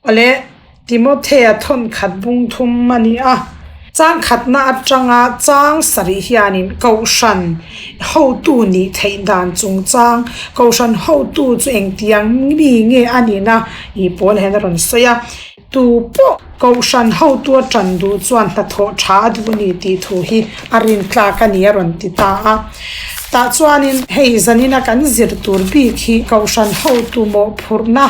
Awle, Timothea thawnkhat bung thum a ni a. Chang khatna atanga chang sarih hianin Kohhran hotu nih theih dan chungchang, Kohhran hotu chu engtiang mi nge a nihna tih pawl hian a rawn sawi a. Tu pawh Kohhran hotu a tan duh chuan hnathawh tha a duh a ni tih thu hi a rintlak a ni a rawn ti ta a. Tah chuanin hei zanina kan zir tur bik hi Kohhran hotu mawhphurhna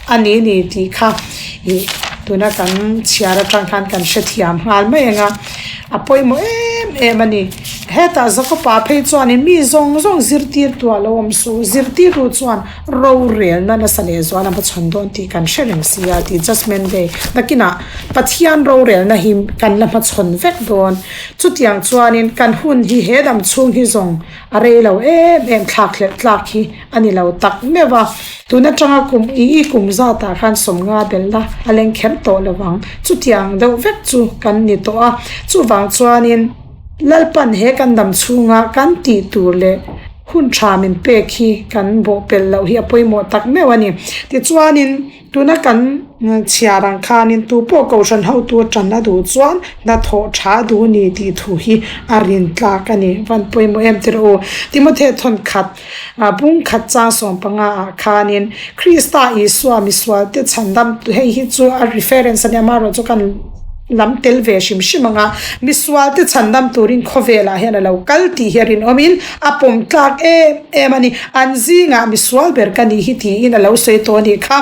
a ni ni tih kha ih tuna kan chhiar atang khan kan hrethiam nghal mai ang a, a pawimawh em em a ni. Hetah Jakopa phei chuanin mi zawng zawng zirtirtu a lo awm suh, zirtirtu chuan rorelna nasa leh zual a hmachhawn dawn tih kan hre reng si a tih Judgement Day nakinah Pathian rorelna hi kan la hmachhawn vek dawn. Chutiang chuanin kan hun hi he dam chhung hi zawng a rei lo em em thlak hlelh tlak hi a ni lo tak meuh a. Tun atanga kum i i kum zatah khan sawmnga belhna a leng kher tawh lo ang. Chutiang deuh vek chu kan ni tawh a. Chuvang chuanin Lalpan he kan dam chhunga kan tih tur leh hun tha min pek hi kan bawhpelh loh hi a pawimawh tak meuh a ni. Tichuanin. Tuna kan chhiar ang khanin tu pawh Kohhran hotu tan a duh chuan hnathawh tha duh a ni tih thu hi a rin tlak a ni. Van pawimawh em tir u. Timothy thawn khat bung khat chang 15 ah khanin Krista Isua misual te chhandam hei hi chu a reference a nia amaherawhchu chu kan lam tel ve hrim hrim ang a, misual te chhandam turin khawvelah hian a lo kal tih hi a rinawmin a pawm tlak em em a ni. An zingah misual ber ka nih hi tiin a lo sawi tawh a nih kha.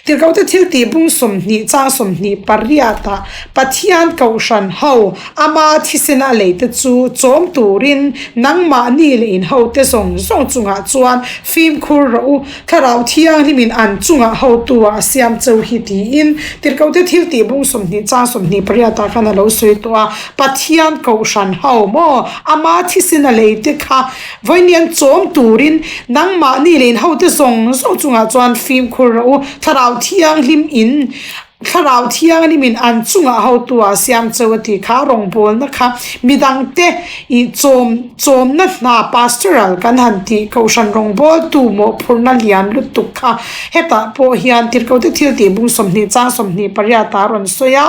Tirhkohte thil tih bung 20 chang 28 ah Pathian Kohhran ho ama thisen a lei te chu chawm turin nangmahni leh in hote zawng zawng chungah chuan fimkhur rawh u. Thlarau Thianghlimin an chungah hotu ah a siam cheu hi tiin Tirhkohte thil tih bung 20 chang 28 ah khan a lo sawi tawh a. Pathian Kohhran ho maw ama thisen a lei te kha Vawiin chawm turin nangmahni leh in hote zawng zawng chungah chuan fimkhur rawh u. Thlarau Thianghlim in Thlarau Thianghlim in an chungah hotu ah siam cheu a tih kha rawngbawlna kha midangte ih chawm chawmna hna pastoral kan han tih kohhran rawngbawltu mawhphurhna lian lutuk kha hetah pawh hian Tirhkohte thil tih bung 20 chang 28 ah a rawn sawi a.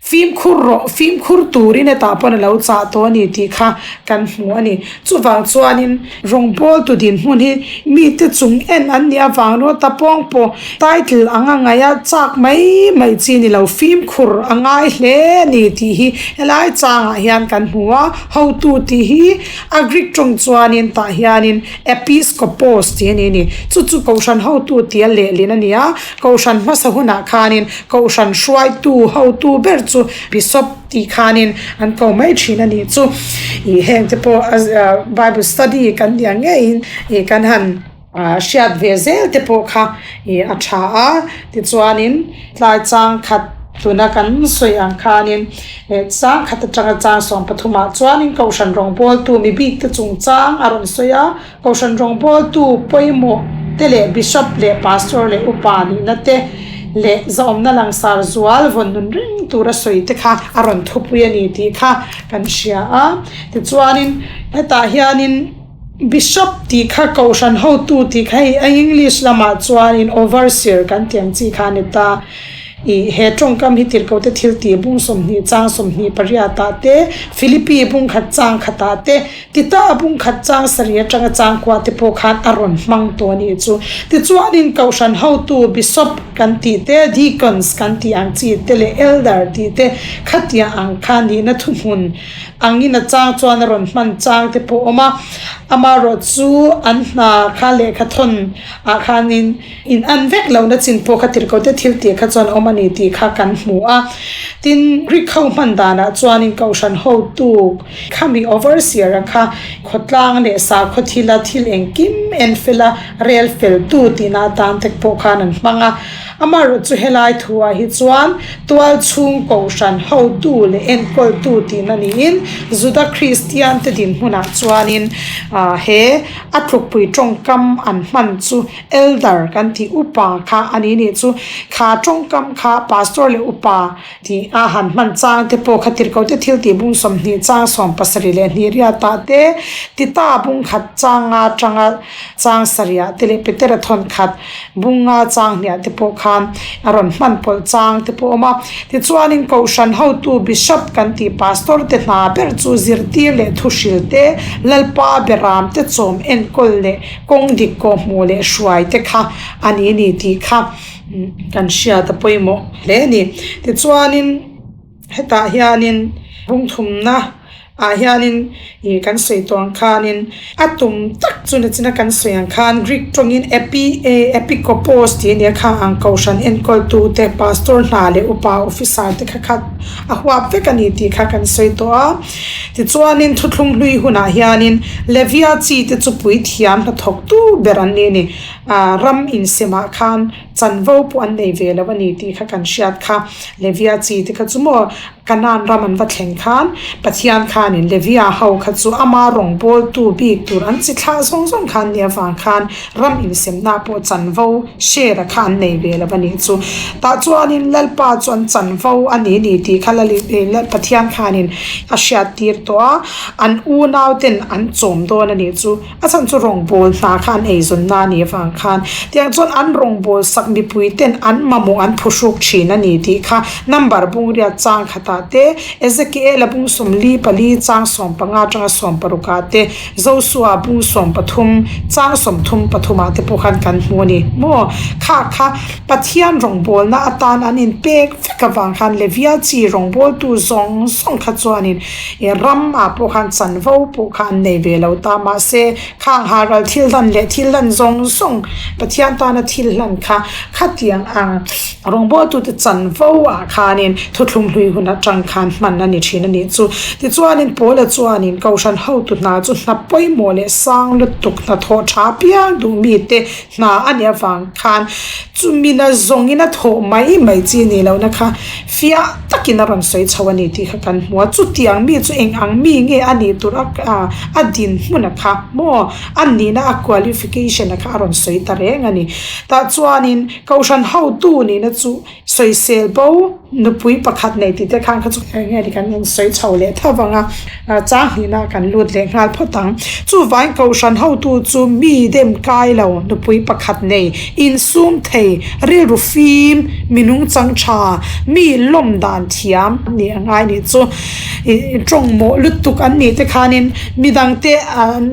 Fimkhur rawh, fimkhur turin hetah pawn a lo chah tawh a ni tih kha kan hmu a ni. Chuvang chuanin rawngbawltu dinhmun hi mite chung en an nih avang rawt a pawng pawh title ang a ngaih a chak mai mai chi ni lo, fimkhur a ngai hle a ni tih hi helai changah hian kan hmu a. Hotu tih hi a Greek tawng chuanin tah hianin episkopos tih a ni a ni. Chu chu Kohhran hotu tia lehlin a ni a, Kohhran hmasa hunah khanin Kohhran hruaitu hotu ber chu Bishop tih khanin an ko mai thin a nih chu. Ih heng te pawh Bible study kan nih ang ngeiin ih kan han hriat ve zel te pawh kha ih a tha a. Tichuanin tlai chang khat tuna kan sawi ang khanin chang khat atanga chang 13 ah chuanin Kohhran rawngbawltu mi bik te chungchang a rawn sawi a. Kohhran rawngbawltu pawimawh te leh Bishop leh Pastor leh Upa nihna te leh zahawmna langsar zual vawn nun reng tura sawi te kha a rawn thupui a ni tih kha kan hria a. Tichuanin hetah hianin Bishop tih kha Kohhran hotu tih kha hei a English lamah chuanin Overseer kan tih ang chi kha a ni ta. Ih, he tawngkam hi Tirhkohte thil tih bung 20 chang 28 ah te, Philippi bung khat chang khatah te, Tita bung khat chang sarih atanga chang kua te pawh khan a rawn hmang tawh a nih chu. Tichuanin Kohhran hotu Bishop kan tih te, Deacons kan tih ang chi te leh Elder tih te khatia ang kha nihna thuhmun angin a chang chuan a rawn hman chang te pawh a awm a. Amaherawh chu an hna kha lehkha thawn ah khanin in an vek lohna chin pawh kha tirhkohte thil tih kha chuan awm a ni tih kha kan hmu a. Tin, Greek ho hman danah chuanin Kohhran hotu Khami overseer a kha khawtlang leh sakhaw thila thil engkim en fela rel fel tu tihna atan te pawh khan an hmang a. Amaherawh chu helai thuah hi chuan tual chhung kohhran hotu leh enkawltu tihna niin Juda Kristian te dinhmunah chuanin he a tlukpui tawngkam an hman chu elder kan tih upa kha a ni nih chu. Kha tawngkam kha pastor leh upa Tih a han hman chang te pawh kha tirhkohte thil tih bung 20 chang 72 riat ah te, Tita bung khat changa tanga. Chang sarihah te leh Petera thawnkhat bunga chang hniah te pawh khan a rawn hman pawlh chang te pawh a awm a. Tichuanin Kohhran hotu Bishop kan tih Pastor te hna ber chu zirtir leh thuhril te, Lalpa beram te chawm enkawl leh kawng dik kawh hmuh leh hruai te kha a ni ni tih kha kan hriat a pawimawh hle a ni. Tichuanin hetah hianin bungthumna ah hianin ih kan sawi tawh ang khanin a tum tak chu nachina kan sawi ang khan Greek tawngin epi eh epikopos tih a nia kha ang kohhran enkawltu te pastor hna leh upa officer te kha kha a huap vek a ni tih kha kan sawi tawh a tichuanin thuthlung hlui hunah hianin Levia chi te chu puithiam hnathawktu ber an ni a ni ah ram insemah khan chanvo pawh an nei ve lo a ni tih kha kan hriat kha Levia chi te kha chu maw Kanaan ram an va thleng khan Pathian khanin Levia ho kha chu ama rawngbawltu bik tur an chi thlah zawng zawng khan nia vang khan ram insemna pawh chanvo share a kha an nei ve lo a nih chu. Tah chuanin Lalpa chu an chanvo a ni ni tih kha Pathian khanin a hriattir tawh a, an unauten an chawm dawn a nih chu. A chhan chu rawngbâwl hna kha an eizawnna a nih avang khan tiang chuan an rawngbâwl sak mipui ten an mamawh an phuhruk thin a ni tih kha number bungriat chang khatah te, Ezekiel-a bung 44 chang 15 atanga 16 ah te, Joshua bung 13 chang 33 ah te pawh khan kan hmu a ni maw? Kha kha Pathian rawngbâwlna atan an inpek vek avang khan Levia chi rawngbâwltu zawng zawng kha chuanin I ram ah pawh khan chanvo pawh kha an nei ve lo ta mahse khang haral thil hlan leh thil hlan zawng zawng Pathian tana thil hlan kha khatiang ang rawngbawltute chanvo ah khanin thuthlung hlui hun atang khan hman a ni thin a nih chu. Tichuanin Paula chuanin Kohhran hotu hna chu hna pawimawh leh sang lutuk hnathawh tha piang duh mite hna a nih avang khan chumina zawngin a thawh mai mai chi ni lohna kha fiah takin a rawn sawi chho a ni tih kha kan hmu a, chutiang mi chu eng ang mi nge a nih tur a a dinhmun a kha maw a nihna a qualification a kha a rawn sawi ta reng a ni. Tah chuanin Kohhran hotu nihna chu sawisel bo nupui pakhat nei tih te khan kha chu eng nge ni kan rawn sawi chho leh tho vang a, chang hnihna kan lut leh nghal phawt ang. Chuvangin Kohhran hotu chu mi dem kai lo nupui pakhat nei insum thei rilru fim mi nungchang tha mi lawm dan thiam nih a ngai nih chu ih tawngmawh lutuk an nih te khanin midangte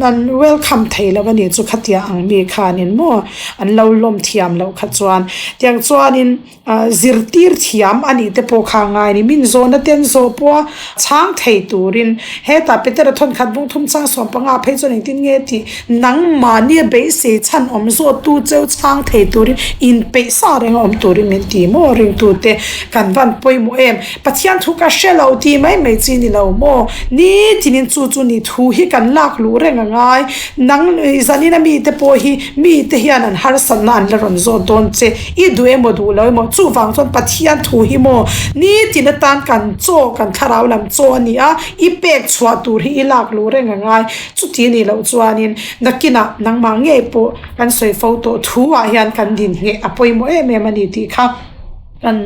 an welcome thei lo a nih chu khatia ang mi khanin maw an lo lawm thiam loh kha chuan tiang chuanin ah zirtir thiam a nih te pawh kha a ngai a ni min zawhna te an zawh pawh a chhang thei turin hetah Petera thawnkhat bung thum chang 15 phei chuan engtin nge tih nangmahni a beisei chhan awm zawh tu cheu chhang thei turin inpeih sa reng a awm turin min ti maw ringtute kan van pawimawh em Pathian thu ka hre lo tih mai mai chi ni lo maw nitinin chu chu ni thu hi kan lak luh reng a ngai nang zanina mite pawh hi mite hian an harsatna an la rawn zawt dawn che. I duh emaw duh lo emaw chuvang chuan Pathian thu hi maw nitin atan kan chaw kan thlarau lam chaw a ni a, i pek chhuah tur hi i lak luh reng a ngai. Chuti nih loh chuanin nakinah nangmah ngei pawh kan sawi fo tawh thu ah hian kan din ngheh a pawimawh em em a ni tih kha kan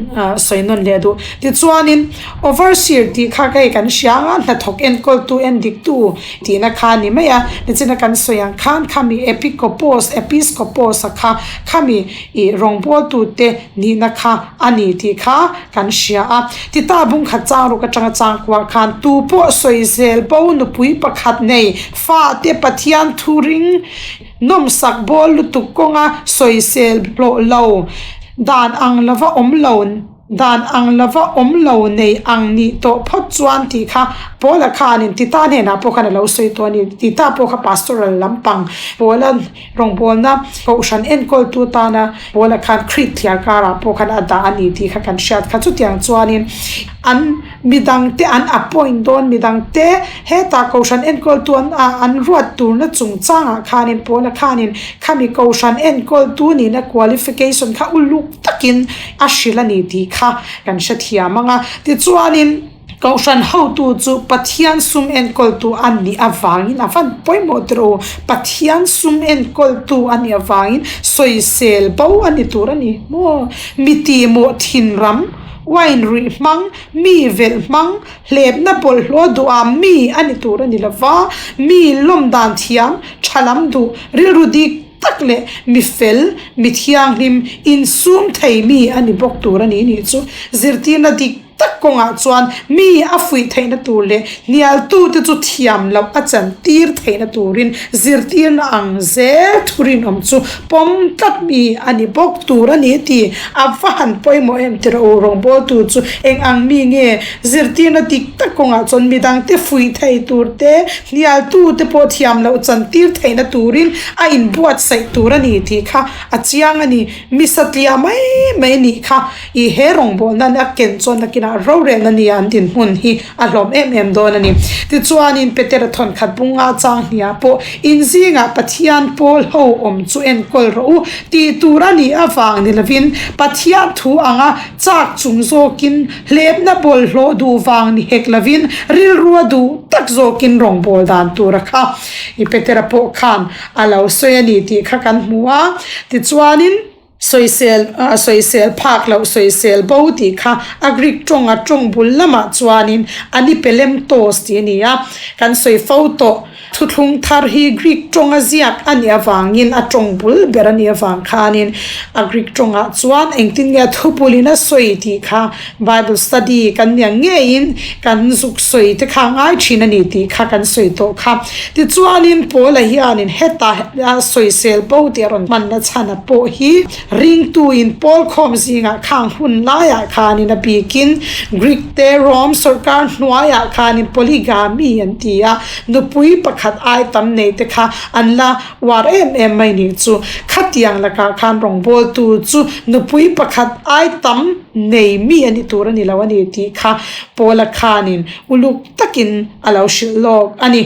sawi nawn leh duh. Tichuanin overseer tih kha hei kan hria ang a, hnathawk enkawltu endiktu tihna kha a ni mai a, nichina kan sawi ang khan khami epikopos episkopos a kha khami Ih rawngbawltute nihna kha a ni tih kha kan hria a. Tita bung khat chang ruk atanga chang kuah khan tu pawh sawi zel bo nupui pakhat nei fate Pathian thu ring nawmsak bawl lutuk kawnga sawisel hlawh lo dan ang lova awm lo Dan ang lova awm lo nei ang nih tawh phawt chuan tih kha Paula khanin Tita hnenah pawh khan a lo sawi tawh a ni. Tita pawh kha pastoral lampang Paula rawngbawlna kohhran enkawltu tana Paula khan Crete thliar karah pawh khan a dah a ni tih kha kan hriat kha. Chutiang chuanin an midangte an appoint dawn midangte hetah kohhran enkawltu an an ruat turna chungchangah khanin Paula khanin khami kohhran enkawltu nihna qualification kha uluk takin a hrilh a ni tih kha kan hrethiam ang a. Tichuanin Kohhran hotu chu Pathian sum enkawltu a nih avangin a van pawimawh tir u. Pathian sum enkawltu a nih avangin sawisel bo a ni tur a ni maw? Mi tihmawh thinram. Wine ruih hmang, mi velh hmang, hlepna bawlhhlawh duham mi a ni tur a ni lo va, mi lawm dan thiam, tha lam duh, rilru dik tak leh mi fel, mi thianghlim, insum thei mi a ni bawk tur a ni nih chu zirtirna dik tak kawngah chuan mi a fuih theihna tur leh hnialtute chu thiam loh a chantir theihna turin zirtirna ang zel thu rinawm chu pawm tlat mi a ni bawk tur a ni tih a va han pawimawh em tirh u rawngbawltu chu eng ang mi nge zirtirna dik tak kawngah chuan midangte fuih thei tur te hnialtute pawh thiam loh chantir theihna turin a inbuatsaih tur a ni tih kha a chiang a ni. Mi satliah mai mai nih kha I he rawngbawlna a ken chuan nakinah rorelna nia an dinhmun hi a hlawm em em dawn a ni. Tichuanin Petera thawnkhat bunga chang hniah pawh in zingah Pathian pawl ho awm chu enkawl rawh u tih tur a nih avang ni lovin Pathian thu anga chak chung zawkin hlepna bawlhhlawh duh vang ni hek lovin rilrua duh tak zawkin rawngbâwl dan tura kha i Petera pawh khan a lo sawi a ni tih kha kan hmu a. Tichuanin. Sawisel sawisel phak loh sawisel bo tih kha a Greek tawng a tawng bul lamah chuanin anipelemtos tih a ni a, kan sawi fo tawh. Thuthlung thar hi Greek tawng a ziak a nih avangin a tawng bul ber a nih avang khanin a Greek tawngah chuan engtin nge thupulin a sawi tih kha Bible study kan nia ngeiin kan zuk sawi te kha ngai thin a ni tih kha kan sawi tawh kha. Tichuanin Paula hianin hetah sawisel bo tih a rawn hmanna chhan a pawh hi ringtuin Paul khawm zingah khang hun laiah khanin a bikin Greek te Rome sawrkar hnuaiah khanin polygamy an ti a, nupui pakhat ai tam nei te kha an la uar em em mai nih chu. Khatiang lakah khan rawngbawltu chu nupui pakhat ai tam nei mi a ni tur a ni lo a ni tih kha Paula khanin uluk takin a lo hrilh lawk a ni.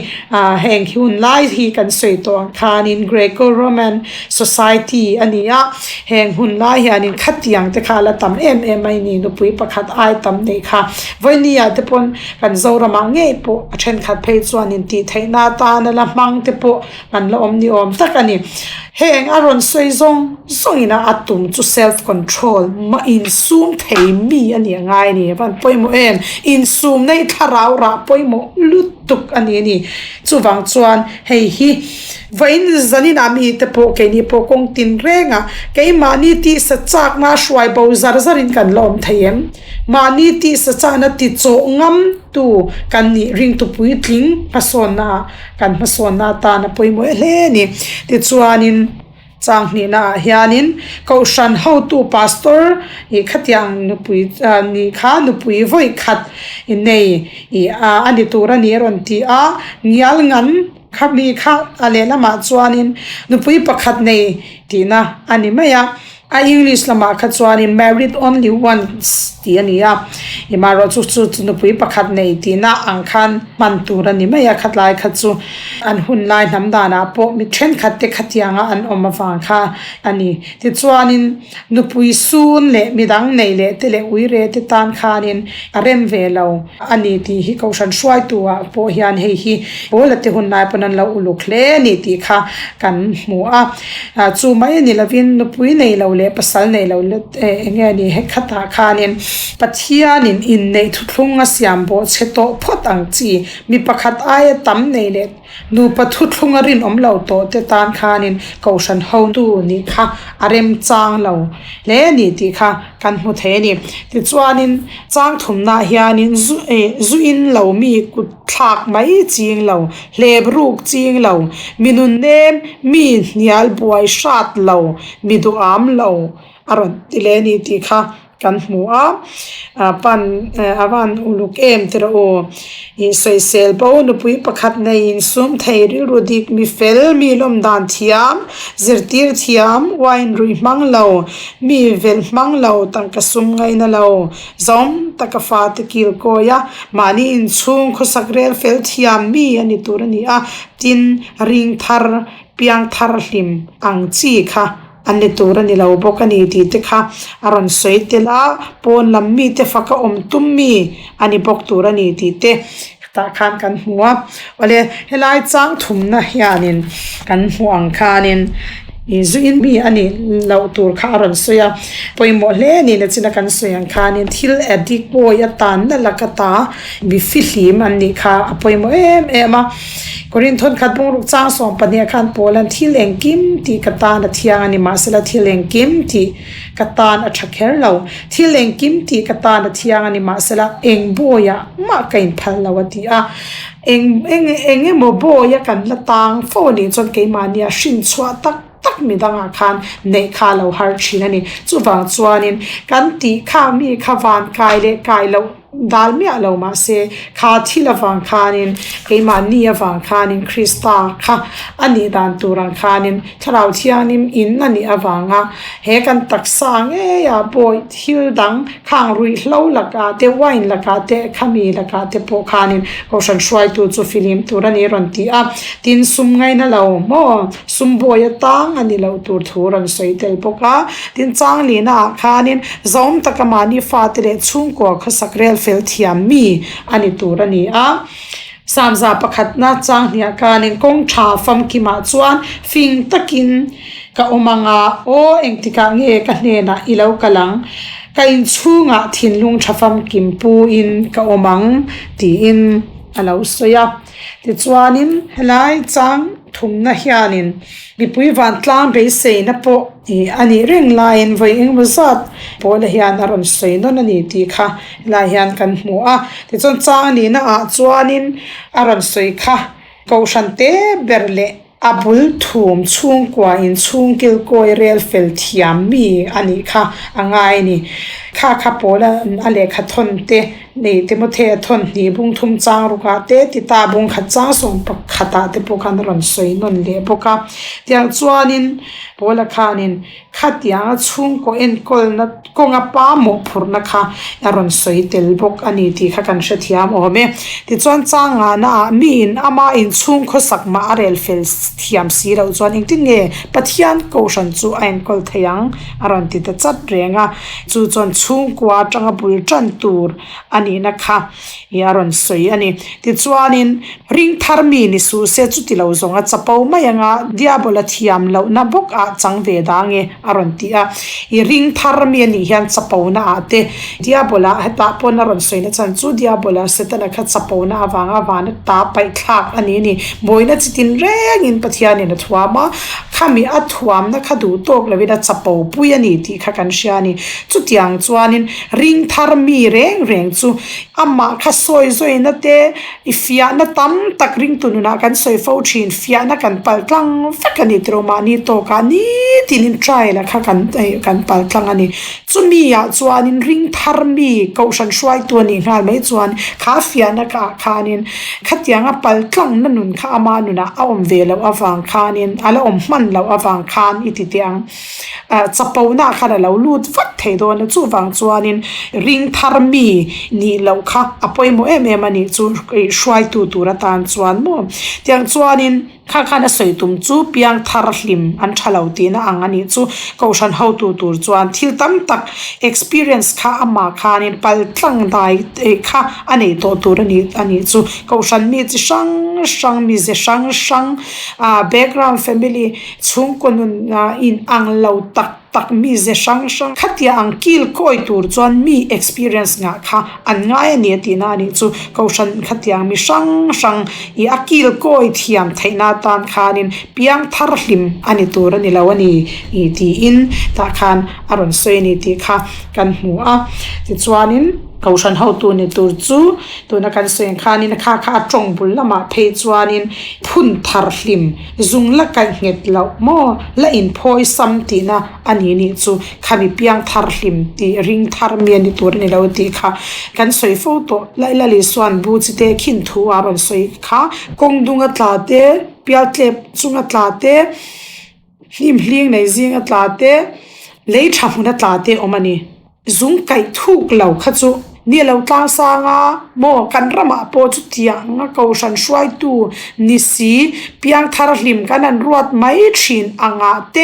Heng hi hun lai hi kan sawi tawh ang khanin Greco-Roman society a ni a, heng hun lai hianin khatiang te kha a la tam em em mai ni, nupui pakhat ai tam neih kha. Vawinia te pawn kan Zoramah ngei pawh a thenkhat phei chuanin tih theihna atana la hmang te pawh kan la awm ni awm tak a ni. Heng a rawn sawi zawng zawngin a a tum chu self control mah insum thei mi a nih a ngai a ni. Van pawimawh em? Insum na hi thlarau rah pawimawh lutuk a ni a ni. Chuvang chuan hei hi vawiin zanin ah mi te pawh keini pawh kawng tin reng ah keimahni tihsa chakna hruai bo zar zar in kan la awm thei em? Mahni tihsa chakna ti chawh ngam tu kan nih ringtu puitling hmasawnna ah Kan hmasawnna atan a pawimawh hle a ni. Tichuanin chang hnihna ah hianin Kohhran hotu Pastor ih khatiang nupui nih kha nupui vawi khat nei ih a ni tur a ni a rawn ti a, ngial ngan kha mi kha a lehlamah chuanin nupui pakhat nei tihna a ni mai a. A English lamah kha chuanin married only once tih a ni a, emarawh chu chu chu nupui pakhat nei tihna ang khan hman tur a ni mai a, khatlai kha chu an hun lai hnam danah pawh mi thenkhat te khatianga an awm avang kha a ni. Tichuanin nupui sun leh midang nei leh te leh uire te tan khanin a rem ve lo a ni tih hi Kohhran hruaitu ah pawh hian hei hi Paula te hun lai pawn an lo uluk hle a ni tih kha kan hmu a. Chu mai a ni lovin nupui nei lo leh pasal nei lo eng nge ni he khatah khanin Pathianin inneih thuthlung a siam bawh chhe tawh phawt ang chi mi pakhat aia tam nei leh nupa thuthlung a rinawm lo tawh te tan khanin Kohhran hotu nih kha a remchang lo hle a ni tih kha kan hmu thei a ni. Tichuanin chang thumnaah hianin zu eh zu in lo mi kut thlak mai ching lo, hlep ruk ching lo, mi nun nem, mi hnial buai hrat lo, mi duham lo a rawn ti leh a ni tih kha kan hmu a. Pan a van uluk em ti rawh u. Ih sawisel bo nupui pakhat nei insum thei rilru dik mi fel mi lawm dan thiam zirtir thiam wine ruih hmang lo mi velh hmang lo tangka sum ngaina lo zawm taka fate kil kawi a mahni inchhung khawsak rel fel thiam mi a ni tur a ni a tin ring thar piang thar hlim ang chi kha. A ni tur a ni lo bawk a ni tih te kha a rawn sawi tel a, pawn lam mite faka awm tum mi a ni bawk tur a ni tih te tah khan kan hmu a. Awle helai chang thumna hianin kan hmuh ang khanin. Ih zu in mi a nih loh tur kha a rawn sawi a, pawimawh hle a ni na chin a kan sawi ang khanin thil addict pawi a tanna laka ta mi fihlim an nih kha a pawimawh em em a. Korinth thawnkhat bungruk chang 12 ah khan Paula'n thil engkim tih ka tan a thiang a ni mahsela thil engkim tih ka tan a tha kher lo, thil engkim tih ka tan a thiang a ni mahsela eng bawiah mah ka inphal lo a ti a. Eng eng eng emaw bawi a kan la tang fo a nih chuan keimahnia hrin chhuah tak tak mi dangah khan neih kha a lo har thin a ni. Chuvang chuanin kan tih kha mi kha van kai leh kai loh dal miah lo mahse kha thil avang khanin keimahni avang khanin Krista kha a nih dan tur ang khanin Thlarau Thianghlim in a nih avanga he kan taksa ngeiah bawi thil dang Khang ruihhlo lakah te, wine lakah te, khami lakah te pawh khanin Kohhran hruaitu chu filim tur a ni rawn ti a. Tin, sum ngaina lo maw? Sum bawi atang a ni loh tur thu rawn sawi tel bawk a. Tin, Changlina ah khanin zawm taka mahni fate leh chhungkua khawsak rel fel thiam mi a ni tur a ni a. Samza pakhatna changhniah khanin kawng tha famkimah chuan fing takin ka awm ang a, aw engtikah nge ka hnenah i lo kal ang, ka inchhungah thinlung tha famkim puin ka awm ang tiin a lo sawi a. Tichuanin helai chang thumna hianin mipui vantlang beiseina pawh ih a nih reng laiin vawi engemaw zat pawla hian a rawn sawi nawn a ni tih kha helai hian kan hmu a. Tichuan chang nihna ah chuanin a rawn sawi kha Kohhran te ber leh a bul thum chhungkua in chhungkil kawi rel fel thiam mi a nih kha a ngai a ni. Kha kha pawla a lehkha thawn te nei Timothea thawn hnih bung thum chang rukah te Tita bung khat chang 11 ah te pawh khan a rawn sawi nawn leh bawk a. Tiang chuanin Pawla khanin Khatianga chhungkaw enkawlna kawnga pa mawhphurhna kha a rawn sawi tel bawk a ni tih kha kan hrethiam awm e. Tichuan changngahna ah miin ama inchhung khawsak mah a rel fel thiam si loh chuan engtin nge Pathian Kohhran chu a enkawl thei ang a rawn ti ta chat reng a. Chu chuan chhungkua atanga bul tan tur a nihna kha i a rawn sawi a ni. Tichuanin, ring thar mi ni suh se chuti lo zawng a chapo mai anga Diabola thiam lohna bawk ah chang ve dang e a rawn ti a. I ring thar mi a nih hian chapona ah te Diabola hetah pawn a rawn sawi na chhan chu Diabola Setana kha chapona avanga vana ta paih thlak a ni a ni. Mawina chitin rengin Pathianin a thuam a, khami a thuamna kha duh tawk lovin a chapo pui a ni tih kha kan hria a ni. Chutiang chuanin ring thar mi reng reng chu amah kha sawi zawina te i fiahna tam tak ringtu nunah kan sawi fo thin, fiahna kan pal tlang vek a ni tiraw mahni tawkah nitinin trial ah kha kan kan pal tlang a ni. Chumi ah chuanin ring thar mi kohhran hruaitu a nih nghal mai chuan kha fiahna ah khanin khatianga pal tlangna nun kha ama nunah a awm ve loh avang khanin a la awm hman loh avang khan i ti teh ang. Ah chapona khan a lo lut vat thei dawn a chuvang chuanin ring thar mi nih loh kha a pawimawh em em a nih chu ih hruaitu tur atan chuan maw tiang chuanin kha khan a sawi tum chu piang thar hlim an tha lo tihna ang a nih chu kohhran hotu tur chuan thil tam tak experience kha amah khanin pal tlang dai eh kha a nei tawh tur a ni a nih chu kohhran mi chi hrang hrang mize hrang hrang ah background family Chhungkaw nun in ang lo tak tak mi ze hrang hrang khatia ang kil kawi tur chuan mi experience ngah kha an ngai a ni a tihna a nih chu. Kohhran khatiang mi hrang hrang i a kil kawi thiam theihna atan khanin piang thar hlim a ni tur a ni lo a ni i tiin tah khan a rawn sawi a ni tih kha kan hmu a. Tichuanin. Kohhran hotu ni tur chu tuna kan sawi ang khanin kha kha a tawng bul lamah phei chuanin phun thar hlim zung la kaih nghet loh maw la inphawi sam tihna a ni nih chu khami piang thar hlim tih ring thar mi a ni tur a ni lo tih kha kan sawi fo tawh. Lailali chuan bu chi te khin thu a rawn sawi kha kawng dunga tla te pialtlep chunga tla te hnim hling nei zinga tla te lei tha hmuna tla te awm a ni. Zung kaih thuk lo kha chu ni lo tlang sang a maw kan ramah pawh chutiang a kohhran hruaitu ni si piang thar hlim kan han ruat mai thin angah te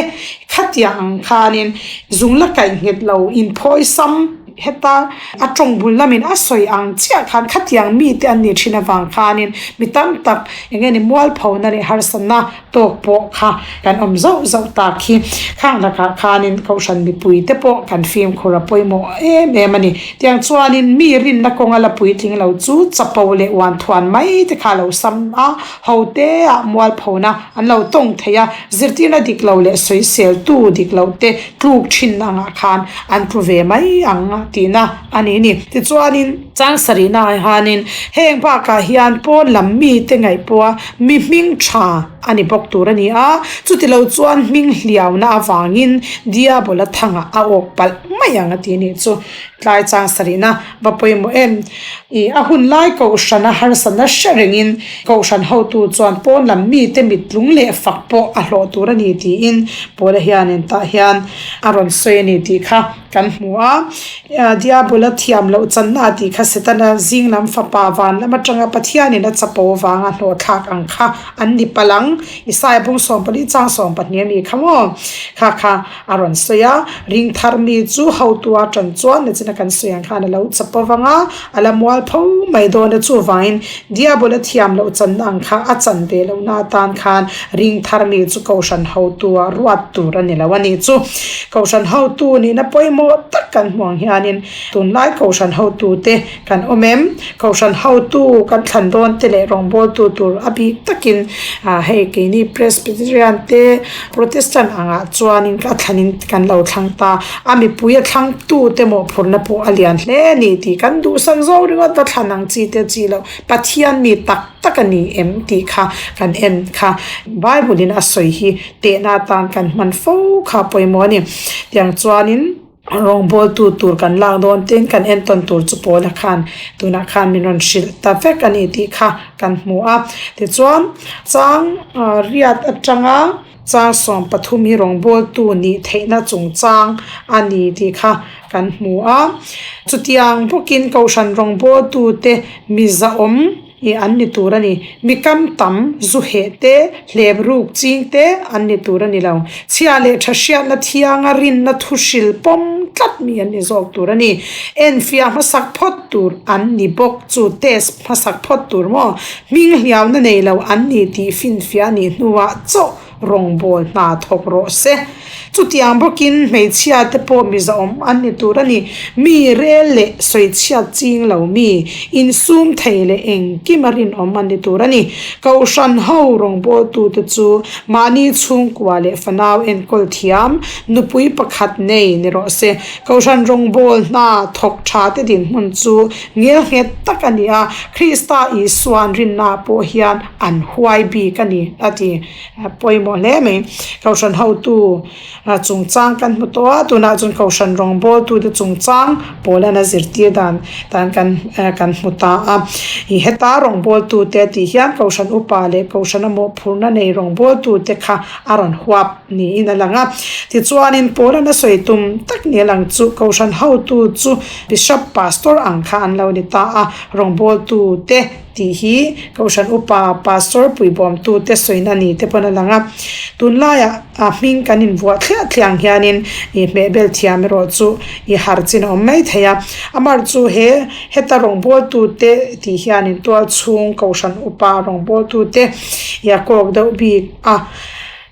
khatiang ang khanin zung la kaih nghet lo inphawi sam. Heta a tawng bul lamin a sawi ang chiah khan khatiang mite an nih thin avang khanin mi tam tak eng nge ni mualphona leh harsatna tawk pawh kha kan awm zauh zauh tak hi. Khang lakah khanin Kohhran mipui te pawh kan fimkhur a pawimawh em em a ni. Tiang chuanin mi rinna kawnga la puitling lo chu chapo leh uan thuan mai te kha a lo sam a, ho te ah mualphona an lo tawng thei a, zirtirna dik lo leh sawiseltu dik loh te tluk thin angah khan an tlu ve mai ang tihna a ni ni. Tichuanin chang sarihna ah hianin heng bakah hian pawn lam mite ngaihpawha mi hming tha a ni bawk tur a ni a, chutilo chuan hming hliauna avangin Diabola thangah a awk palh mai ang a ti nih chu. Tlai chang sarihna va pawimawh em? I a hun lai kohhrana harsatna hre rengin kohhran hotu chuan pawn lam mite mittlung leh fak pawh a hlawh tur a ni tiin Paula hianin tah hian a rawn sawi a ni tih kha kan hmu a. Diabola thiam loh channa a tih kha Setana zing lam fapa van lam atanga Pathianin a chapo vanga hlawhthlak ang kha an ni palh ang. Isaiah bung 14 chang 12 a mi kha maw? Kha kha. A rawn sawi a, ring thar mi chu hotu a tan chuan nachina kan sawi ang khan a lo chap avang a, a la mual pho mai dawn a, chuvangin Diabol a thiam loh channa ang kha a chan ve lohna atan khan ring thar mi chu Kohhran hotu a ruat tur a ni lo a nih chu. Kohhran hotu nihna pawimawh tak kan hmuh ang hianin tunlai Kohhran hotu te kan awm em? Kohhran hotu kan thlan dawn te leh rawngbawltu tur a bik takin hei keini Presbyterian te Protestant angah chuanin a thlanin kan lo thlang ta a, mipui a thlangtu te mawhphurhna pawh a lian hle a ni tih kan duhsak zawk ringawt va thlan ang chi te chi loh Pathian mi tak tak a ni em tih kha kan en kha Bible in a sawi hi tehna atan kan hman fo kha pawimawh a ni. Tiang chuanin. Rawngbawltu tur kan lak dawn tin kan entawn tur chu Paula khan tunah khan min rawn hrilh ta vek a ni tih kha kan hmu a. Tichuan chang riat atanga chang 13 hi rawngbawltu nih theihna chungchang a ni tih kha kan hmu a. Chutiang bawkin Kohhran rawngbawltute mizaawm. Ih an ni tur a ni. Mi kam tam, zu heh te, hlep ruk ching te an ni tur a ni lo. Chhia leh tha hriatna thianga rinna thu hril pawm tlat mi an ni zawk tur a ni. Enfiah hmasak phawt tur an ni bawk chu test hmasak phawt tur maw? Hming hliauna nei lo an ni tih finfiah nih hnuah chauh Rawngbâwl hna thawk rawh se. Chutiang bawkin hmeichhia te pawh mizaawm an ni tur a ni. Mi rel leh sawichhiat ching lo mi, insum thei leh engkim a rinawm an ni tur a ni. Kohhran ho rawngbâwltute chu mahni chhungkua leh fanau enkawl thiam, nupui pakhat nei ni rawh se. Kohhran rawngbâwl hna thawk tha te dinhmun chu ngelnghet tak a ni a, Krista Isua'n rinna pawh hian an huai bik a ni, a ti. A pawimawh hle mai. Kohhran hotu chungchang kan hmu tawh a, tunah chuan Kohhran rawngbawltute chungchang Paula'n a zirtir dan dan kan kan hmu ta a. Ih heta rawngbawltute tih hian Kohhran upa leh Kohhran a mawhphurhna nei rawngbawltute kha a rawn huap niin a lang a. Tichuanin Paula'n a sawi tum tak ni a lang chu Kohhran hotu chu Bishop, Pastor ang kha an lo ni ta a, rawngbawltute. Tih hi Kohhran upa Pastor puibawmtute sawina ni te pawn a lang a. Tunlaiah a hming kan invuah thliah thliah ang hianin i hmehbel thiam erawh chu i har chin a awm mai thei a. Amar chu he heta rawngbawltute tih hianin tualchhung Kohhran upa rawngbawltute i a kawk deuh bik a.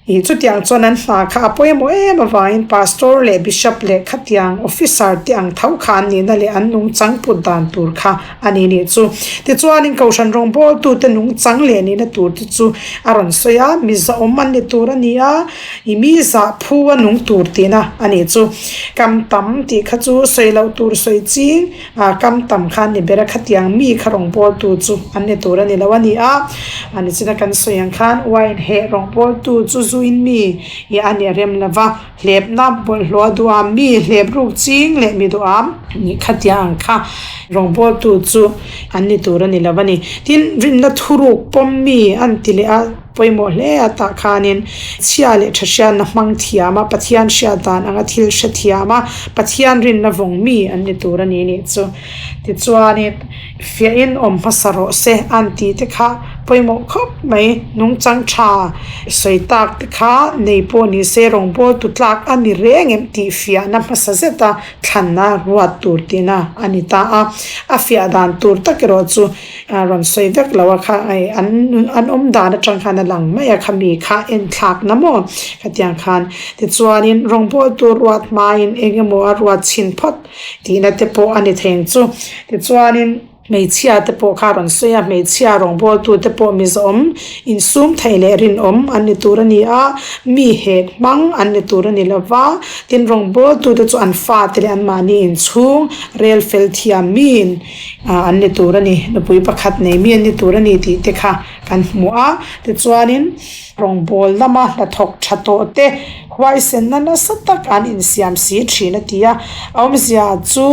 Ih chutiang chuan an hna kha a pawimawh em avangin Pastor leh Bishop leh khatiang Officer te ang tho kha an nihna leh an nungchang put dan tur kha a ni nih chu. Tichuanin Kohhran rawngbawltute nungchang leh nihna tur te chu a rawn sawi a, mi zahawm an ni tur a ni a, ih mi zah phu a nung tur tihna a nih chu. Kam tam tih kha chu sawi loh tur sawi ching ah kam tam kha an ni ber a, khatiang mi kha rawngbawltu chu an ni tur a ni lo a ni a, a ni china kan sawi ang khan wine heh rawngbawltu chu zuin mi ih a ni rem lo va, hlepna bawlhhlawh duham mi hlep ruk ching leh mi duham nih khatiang ang kha rawngbawltu chu an ni tur a ni lo a ni. Tin, rinna thuruk pawm mi an ti leh a. pawimawh hle a tah khanin chhia leh tha hriatna hmang thiam a, Pathian hriat dan anga thil hre thiam a, Pathian rinna vawng mi an ni tur a ni nih chu. Tichuanin fiahin awm hmasa rawh se an tih te kha pawimawh khawp mai, nungchang tha sawi tak te kha nei pawh ni se rawngbâwl tu tlak a ni reng em tih fiahna hmasa zet a thlanna ruat tur tihna a ni ta a, a fiah dan tur tak erawh chu rawn sawi vek lo a kha hei an an awm dan atang khan a lang mai a khami kha en thlak na maw khatiang khan tichuanin rawngbâwl tur ruat hmain eng emaw a ruat chhin phawt tihna te pawh a ni thei ang chu tichuanin. Hmeichhia te pawh kha rawn sawi a, hmeichhia rawngbâwl tu te pawh mizawm insum theih leh rinawm an ni tur a ni a, mi hek hmang an ni tur a ni lo va, tin rawngbâwl tu te chu an fate leh anmahni inchhung rel fel thiam miin an ni tur a ni, nupui pakhat nei mi an ni tur a ni tih te kha kan hmu a, tichuanin rawngbâwl lama hnathawk tha tawh te huaisenna nasa tak an insiam si thin a ti a, awmzia chu.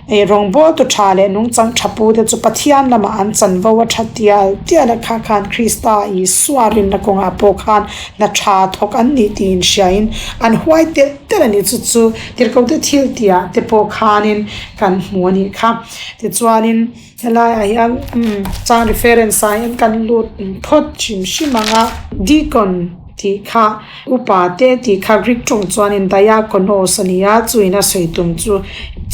Ei rawngbâwl tu ṭha leh nungchang ṭha pu te chu Pathian lamah an chanvo a ṭha tial tial a, kha khan Krista Isua rinna kawngah pawh khan hna ṭha thawk an nih tih inhriain an huai telh telh a ni. Chu chu tirhkohte thil tihah te pawh khanin kan hmu a nih kha. Tichuanin helaiah hian chang reference ah hian kan lut phawt hrim hrim ang a, Deacon tih kha Upa te tih kha Greek tawng chuanin diakonos a ni a, chuin a sawi tum chu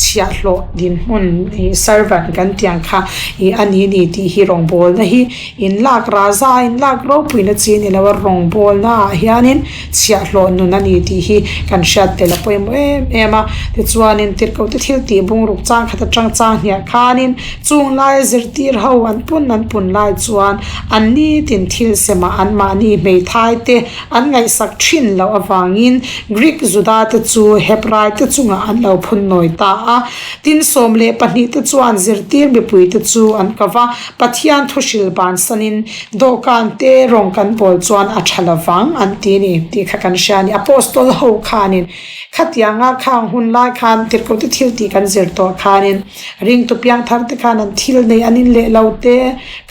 chhiahhlawh dinhmun ih servant kan tih ang kha ih a ni ni tih hi rawngbawlna hi inlak raza inlak ropuina chi a ni lo a, rawngbawlna ah hianin chhiahhlawh nun a ni tih hi kan hriat tel a pawimawh em em a. Tichuanin tirhkohte thil tih bungruk chang khat atang chang hniah khanin chung laia zirtir ho an pun an pun lai chuan an nitin thil semah anmahni hmeithai te An ngaihsak thin loh avangin Greek Juda te chu Hebrai te chungah an lo phun nawi ta a. Tin, 12 te chuan zirtir mipui te chu an ko va, Pathian thuhril bansanin dawhkan te rawng kan bawl chuan a tha lovang an ti ni tih kha kan hria a ni. Apostol ho khanin khatianga khang hun lai khan tirhkohte thil tih kan zir tawh khanin ringtu piangthar te khan an thil nei an inleh lo te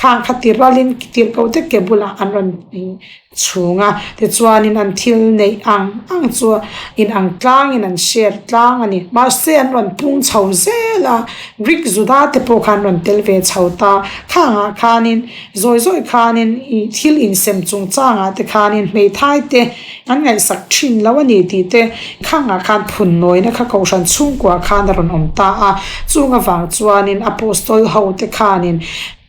khang kha tiralin tirhkohte ke bulah an rawn chhunga tichuanin an thil neih ang ang chu in ang tlangin an share tlang a ni. Mahse an rawn pung chho zel a, Greek Juda te pawh khan rawn tel ve chho ta. Khangah khanin zawi zawi khanin ih thil insem chungchangah te khanin hmeithai te an ngaihsak thin lo a ni tih te khangah khan phun nawina kha kohhran chhungkua khan a rawn awm ta a. Chung avang chuanin Apostol ho te khanin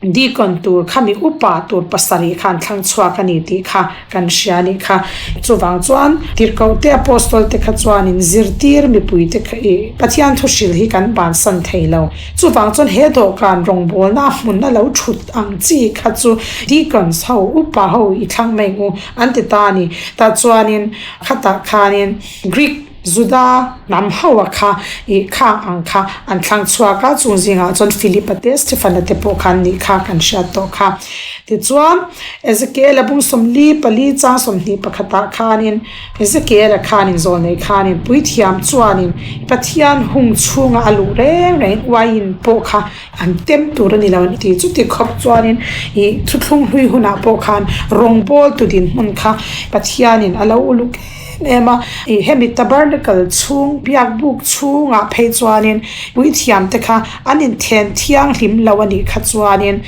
Deacon tur kha mi upa tur pasarih khan thlang chhuak a ni tih kha kan hria a nih kha. Chuvang chuan tirhkoh te Apostol te kha chuanin zirtir mipui te kha ih Pathian thu hrilh hi kan bansan thei lo. Chuvang chuan he dawhkan rawngbawlna a hmun a lo thut ang chi kha chu Deacons ho upa ho i thlang mai ang u an ti ta a ni. Tah chuanin khatah khanin Greek Juda hnam ho a kha ih khang ang kha an thlang chhuak a, chung zingah chuan Philip-a te Stephen-a te pawh khan nih kha kan hriat tawh kha. Tichuan, Ezekiel-a bung 44 chang 21 khanin Ezekiel-a khanin zawlnei khanin puithiam chuanin Pathian hung chhunga a luh reng rengin uaiin pawh kha an tem tur a ni lo an ti. Chuti khawp chuanin ih thuthlung hlui hunah pawh khan rawngbawl tu dinhmun kha Pathianin a lo uluk em em a, ih hemi tabernacle chhung biak buk chhungah phei chuanin puithiam te kha an inthen thianghlim lo a nih kha chuanin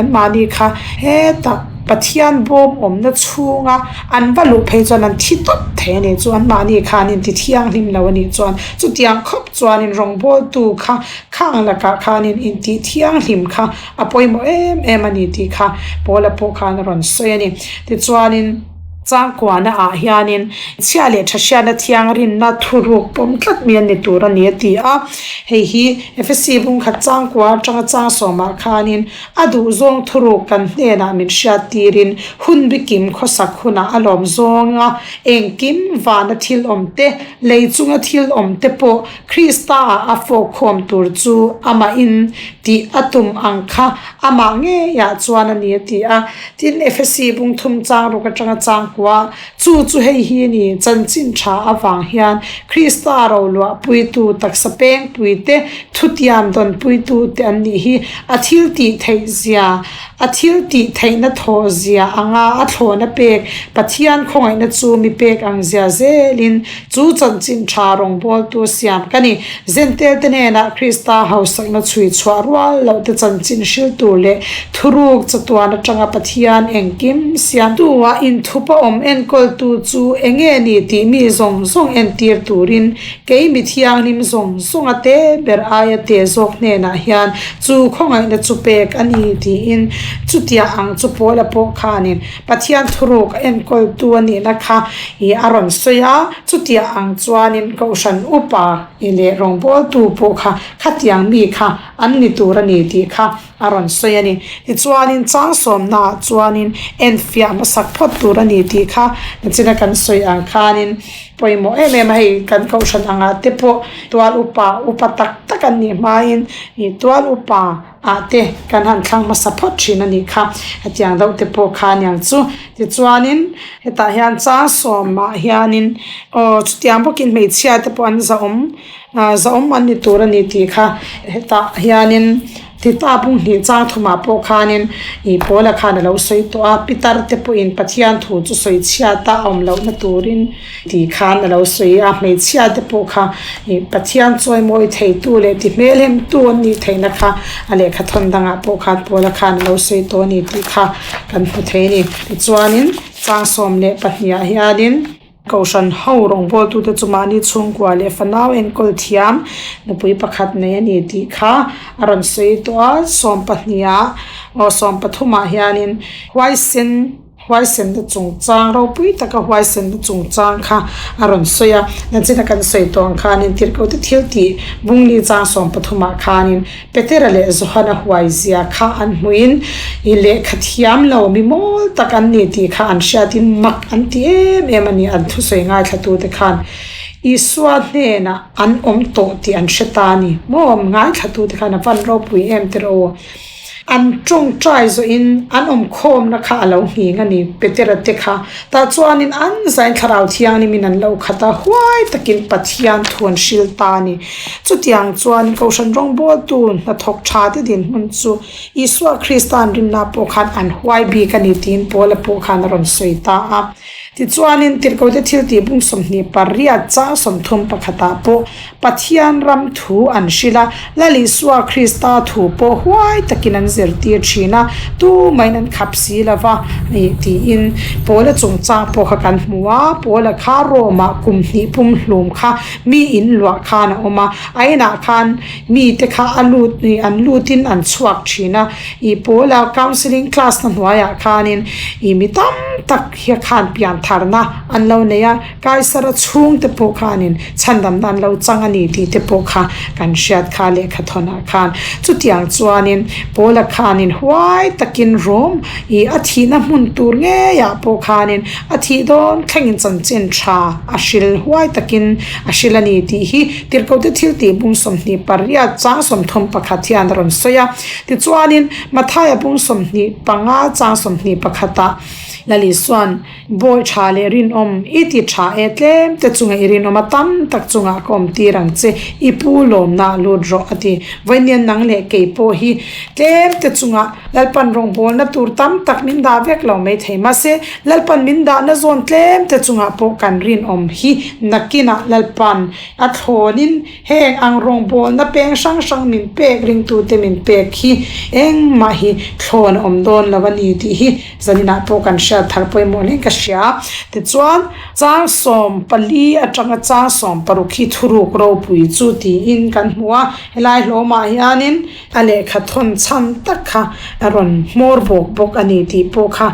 anmahni kha hetah Pathian bawm awmna chhunga an va luh phei chuan an thi tawp thei a ni chu anmahni kha an inti thianghlim lo a nih chuan chutiang khawp chuanin rawngbawltu kha khang lakah khanin intih thianghlim kha a pawimawh em em a ni tih kha Paula pawh khan a rawn sawi a ni tichuanin. Changkuana ah hianin chhia leh tha hriatna thiang rinna thuruk pawm tlat mi a ni tur a ni a ti a. Hei hi Efesi bungkhat changkua atanga chang sawmah khanin a duhzawng thuruk kan hnenah min hriat tirin hun bikim khawsak hunah a lawm zawnga engkim vana thil awm te, lei chunga thil awm te pawh Krista ah a fawkkhawm tur chu amahin tih a tum ang kha Amah ngeiah chuan a ni a ti a. Tin, Efesi bung thum chang ruk atanga chang kua, chu chu hei hi a ni, chanchin tha avang hian Krista roluah puitu taksa pengpui te Thutiam dawnpuitute an nih hi. A thil tih theih zia, a thil tih theihna thawh zia anga a thlawhna pek Pathian khawngaihna chu mi pek ang zia zelin chu chanchin tha rawngbawltu siam ka ni. Zentelte hnenah Krista hausakna chhui chhuah rual loh te chanchin hril tur leh thuruk chatuan atanga Pathian engkim siamtu-a inthup a awm enkawltu chu enge ni tih mi zawng zawng entir turin kei mi thianghlim zawng zawnga te ber aia te zawk hnenah hian chu khawngaihna chu pek a ni tiin chutia ang chu Paula pawh khanin Pathian thuruk enkawltu a nihna kha i a rawn sawi a, chutia ang chuanin Kohhran upa i leh rawngbawltu pawh kha khatiang mi kha an ni tur a ni tih kha a rawn sawi a ni. Tichuanin chang sawmnaah chuanin enfiah hmasak phawt tur a ni tih kha nachina kan sawi ang khanin pawimawh em em a, hei kan Kohhran angah te pawh tual upa upa tak tak an nih hmain i tual upa ah te kan han thlang hmasa phawt thin a nih kha. Hetiang deuh te pawh kha aniang chu. Tichuanin hetah hian chang sawmah hianin aw chutiang bawkin hmeichhia te pawh an zahawm ah zahawm an ni tur a ni tih kha hetah hianin tita bung hnih chang thumah pawh khanin ih pawla khan a lo sawi tawh a pitar te pawhin Pathian thu chu sawi chhiat a awm lohna turin Tih khan a lo sawi a, hmeichhia te pawh kha ih Pathian chawimawi theitu leh ti hmel hemtu an nih theihna kha a lehkha thawn dangah pawh khan Paula khan a lo sawi tawh a ni tih kha kan hmu thei a ni. Tichuanin chang 12 ah hianin Kohhran ho rawngbawltute chu mahni chhungkua leh fanau enkawl thiam nupui pakhat nei a ni tih kha a rawn sawi tawh a, 12 ah aw 13 ah hianin huaisen Huaisenna chungchang ropui taka huaisenna chungchang kha a rawn sawi a, nachina kan sawi tawh ang khanin Tirhkohte thil tih bungli chang 13 ah khanin Petera leh Johana huaizia kha an hmuhin i lehkha thiam lo mi mawl tak an ni tih kha an hriatin mak an ti em em a ni an thusawi ngaithlatute khan Isua hnenah an awm tawh tih an hre ta a ni maw ngaithlatute khan a van ropui em tiraw aw. An tawngtai zawhin an awmkhawmna kha a lo nghing a ni, Petera te kha. Tah chuanin an zain Thlarau Thianghlimin an lo khat a, huai takin Pathian thu an hril ta a ni. Chutiang chuan Kohhran rawngbawltu hnathawk tha te dinhmun chu Isua Krista an rinna pawh khan an huai bik a ni tiin Paula pawh khan a rawn sawi ta a. Tichuanin Tirhkohte thiltih bung 28 chang 30 pakhatah pawh Pathian ram thu an hrilh a, Lal Isua Krista thu pawh huai takin an zirtir thin a, tumahin an khap si lo va nih tiin Paula chungchang pawh kha kan hmu a, Paula kha Rome-ah kum hnih pum hlum kha mi in luah khan a awm a, a inah khan mite kha a lut an lutin an chhuak thin a, ih Paula counselling class na hnuaiah khanin ih mi tam tak hi khan piantharna an lo nei a. Kaisara chhungte pawh khanin chhandamna an lo chang a ni tih te pawh kha kan hriat kha lehkha thawnah khan. Chutiang chuanin Paula khanin huai takin Rom i a thihna hmun tur ngeiah pawh khanin a thih dawn thlengin chanchin tha a hril huai takin a hril a ni tih hi Tirhkohte thiltih bung 28 chang 31 hian a rawn sawi a. Tichuanin Mathaia bung 25 chang 21 ah Lali chuan Bawi tha leh rinawm, i ti tha e tlem te chunga i rinawm a tam tak chungah ka awm tir ang che, i pu lawmna lut rawh a ti. Vawiin nang leh kei pawh hi tlem te chunga Lalpan rawngbawlna tur tam tak min dah vek lo mai thei. Mahse, Lalpan min dahna zawn tlem te chungah pawh kan rinawm hi nakinah Lalpan a thlawnin heng ang rawngbawlna peng hrang hrang min pek ringtute min pek hi engmah hi thlawn a awm dawn lo a ni tih hi Zaninah pawh kan hriat thar pawimawh hle ka hria. Tichuan, chang 14 atanga chang 16 hi thuruk ropui chu tiin kan hmu a, helai hlawmah hianin a lehkha thawn chhan tak kha a rawn hmawr bawk bawk a ni tih pawh kha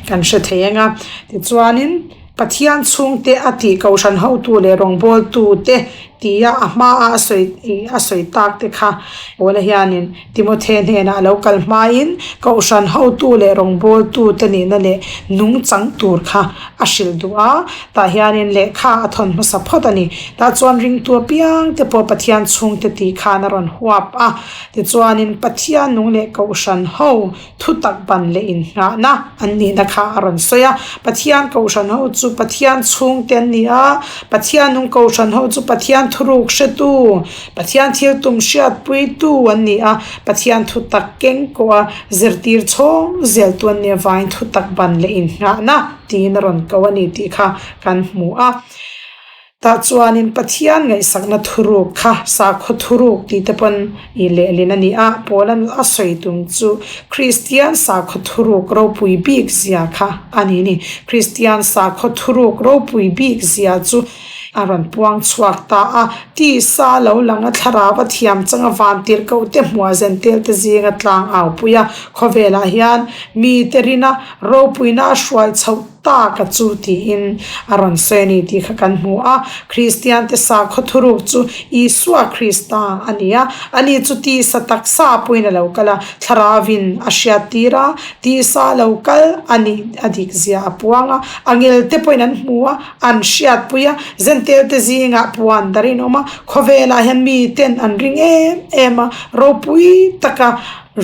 kan hre thei ang a. Tichuanin, Pathian chhungte a tih kohhran hotu leh rawngbawltute tia a hmaa a sawi a sawi tak te kha Paula hianin Timothe hnenah a lo kal hmain kohhran hotu leh rawngbawltute nihna leh nungchang tur kha a hrilh duh a, tah hianin lehkha a thawn hmasa phawt a ni. Tah chuan ringtu apiang te pawh Pathian chhungte tih khan a rawn huap a, tichuanin Pathian nung leh kohhran ho Thutak ban leh inngahna an nihna kha a rawn sawi a. Pathian kohhran ho chu Pathian chhungte an ni a, Pathian nung kohhran ho chu Pathian. Pathian thuruk hretu, Pathian thil tum hriatpuitu an ni a, Pathian thutak keng kawha zirtir chhawng zel tu an nih avangin thutak ban leh innghahna tiin a rawn ko a ni tih kha kan hmu a. Tah chuanin Pathian ngaihsakna thuruk kha sakhaw thuruk tih te pawn i lehlin a ni a, Paula'n a sawi tum chu Kristian sakhaw thuruk ropui bik zia kha a ni ni. Kristian sakhaw thuruk ropui bik zia chu a rawn puang chhuak ta a, tisa lo lang a thlarau a thiam chang a vantirhkoh te hmuah zen tel te zinga tlang au pui a, khawvelah hian mite rina ropuina a hruai chhoh tak a chu tiin a rawn sawi a ni tih kha kan hmu a. Kristiante sakhaw thuruk chu Isua Krista a ni a, ani chu tisa taksa pawhin a lo kal a, thlarauvin a hriattir a, tisa lo kal a nih a dik zia a puang a, angelte pawhin an hmu a, an hriatpui a, Zentelte zingah puan dar in awm a, khawvelah hian miten an ring em em a, ropui taka